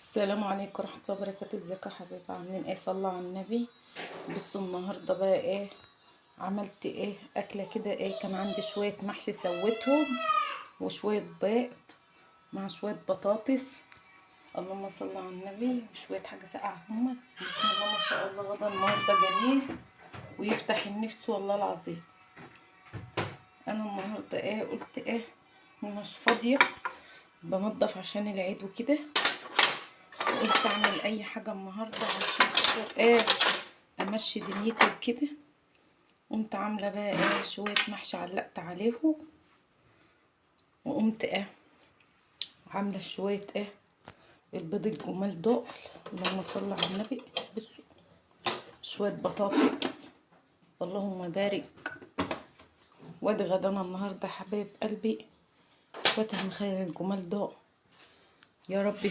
السلام عليكم ورحمة الله وبركاته. ازيكم يا حبايبي؟ عاملين ايه؟ صلوا على النبي. بصوا النهارده بقى ايه عملت، ايه اكله كده. ايه كان عندي شوية محشي سويتهم، وشوية بيض مع شوية بطاطس، اللهم صل على النبي، وشوية حاجة ساقعه. هما بسم الله ما شاء الله غدا النهارده جميل ويفتح النفس والله العظيم. انا النهارده ايه قلت ايه، مش فاضية بنضف عشان العيد وكده، قلت اعمل اي حاجة النهارده عشان خاطر ايه امشي دنيتي وكده. قمت عامله بقى ايه شوية محشي علقت عليهم، وقمت ايه عامله شوية ايه البيض الجمال دول، اللهم صل على النبي. بصوا شوية بطاطس، اللهم بارك. وادي غدانا النهارده حبايب قلبي، شوية المخيل الجمال دول، يا رب.